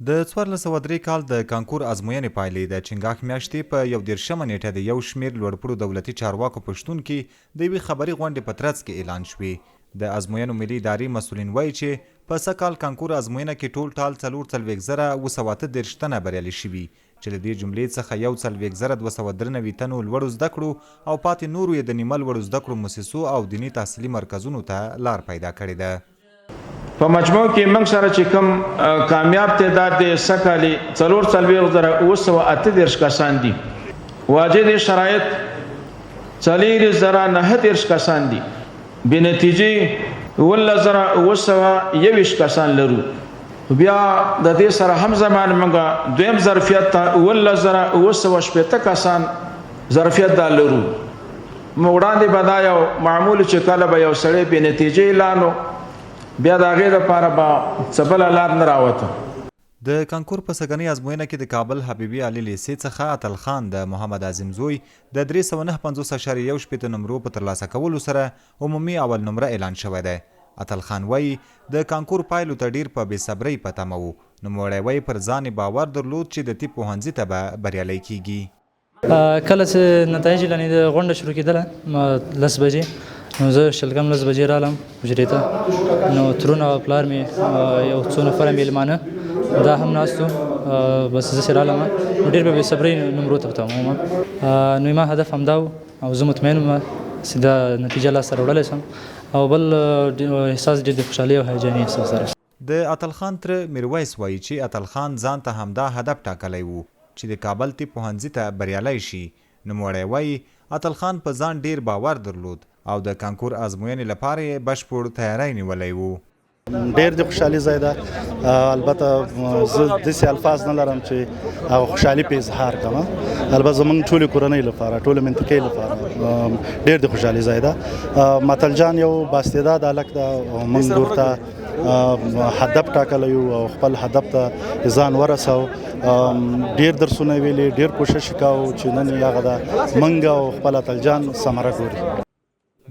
د 1403 کال د کانکور ازموینې پایلې د چنګاښ میاشتې په 31مه نېټه د یو شمېر لوړپوړو دولتي چارواکو په شتون کې د یوې خبري غونډې په ترڅ کې اعلان شوې. د ازموینو ملي ادارې مسؤلین وایي چې په سږکال کانکور ازموینه کې ټول ټال 44,738 تنه بریالي شوي چې له دې جملې څخه 41,293 تنو لوړو زده کړو او پاتې نورو یې د نیمه لوړو زده کړو موسسو او دیني تحصیلي مرکزونو ته لار پیدا کړې ده. په مجموع کې موږ سره چې کوم کامیاب تعداد دی، سږکال یې 44,738 کسان دي. واجد شرایط 40,039 کسان دي. بې نتیجې 17,721 کسان لرو. بیا د دې سره هم زمان موږ دویم ظرفیت ته 17,760 کسان ظرفیت دا لرو. موږ وړاندې به دا یو معمول چې کله به یو سړی بې نتیجې اعلان، بیا د هغې دپاره به څه بله لار نه راوته. د کانکور په سږنۍ ازموینه کې د کابل حبیبي عالي لیسې څخه اتل خان د محمد عظیم زوی د 359.61 نمرو په ترلاسه کولو سره عمومي اول نمره اعلان شوی دی. اتل خان وایي، د کانکور پایلو ته ډېر په بې صبرۍ په تمه و. نوموړی وایي، پر ځان یې باور درلود چې د طب پوهنځي ته به بریالی کېږي. کله چې نتایج اعلانېده، غونډه شروع کېدله 10 بجې، نو زه شلګم 10 بجې رالم حجرې ته. نو ترونه او پلار مې، یو څو نفره مېلمانه دا هم ناست وو. بس زه چې رالم نو ډېر به بې صبرۍ نمرو ته په تمه وم. نو ما هدف همدا و او زه مطمئن وم چې دا نتیجه لاسته راوړلی شم، او بل احساس ډېر د خوشحالۍ او هیجاني احساس لرم. د اتل خان تره میرویس وایي چې اتل خان ځان ته همدا هدف ټاکلی و چې د کابل طب پوهنځي ته بریالی شي. نوموړی وایي، اتل خان په ځان ډېر باور درلود او د کانکور ازموینې لپاره یې بشپړ تیاری نیولی و. ډېر د خوشحالي ځای ده. البته زه داسې الفاظ نه لرم چې هغه خوشحالي په اظهار کړم. البته زمونږ ټولې کورنۍ لپاره، ټولې منطقې لپاره ډېر د خوشحالي ځای ده. متل جان یو باستعداد هلک ده. موږ ورته هدف ټاکلی یو او خپل هدف ته ځان ورساو. ډېر درسونه ویلي، ډېر کوشش کاوه چې نن یې هغه ده منګ او خپل اتل جان ثمره ګوري.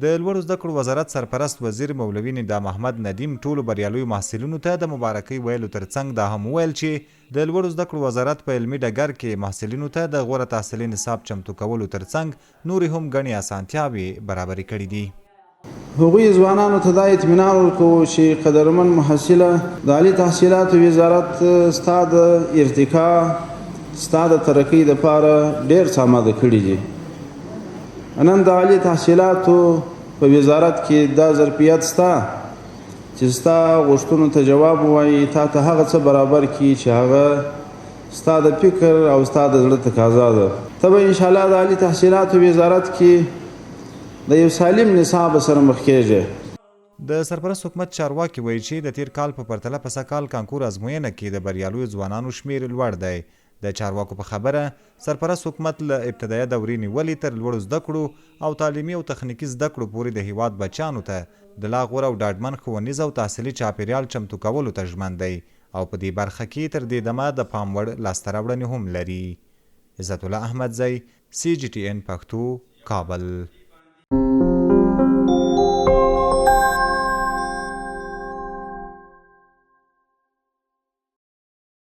د لوړو زده کړو وزارت سرپرست وزیر مولوي ندا محمد ندیم ټولو بریالیو محصلینو ته د مبارکۍ ویلو ترڅنګ دا هم وویل چې د لوړو زده کړو وزارت په علمي ډګر کې محصلینو ته د غوره تحصیلي نصاب چمتو کولو ترڅنګ نورې هم ګڼې اسانتیاوې برابرې کړې دي. هغوی ځوانانو ته دا اطمینان ورکوو چې قدرمن محصله، د عالي تحصیلاتو وزارت ستا د ارتقا، ستا د ترقۍ دپاره ډېر څه آماده کړي دي. نن د عالي تحصیلاتو په وزارت کې دا ظرفیت ستا چې ستا غوښتنو ته جواب ووایي، تا ته هغه څه برابر کړي چې هغه ستا د فکر او ستا د زړه تقاضا ده. ته به انشاءالله د عالي تحصیلاتو وزارت کې د یو سالم نصاب سره مخ کېږي. د سرپرست حکومت چارواکي وایي چې د تېر کال په پرتله په سږکال کانکور ازموینه کې د بریالیو ځوانانو شمېر لوړ دی. د چارواکو په خبره، سرپرست حکومت له ابتدایه دورې نیولې تر لوړو زده کړو او تعلیمي او تخنیکي زده کړو پورې د هېواد بچیانو ته د لا غوره او ډاډمن ښوونیز او تحصیلي چاپېریال چمتو کولو ته ژمن دی او په دې برخه کې تر دې دمه د پام وړ لاسته راوړنې هم لري. عزت الله احمدزی، سي جي ټي اېن پښتو، کابل.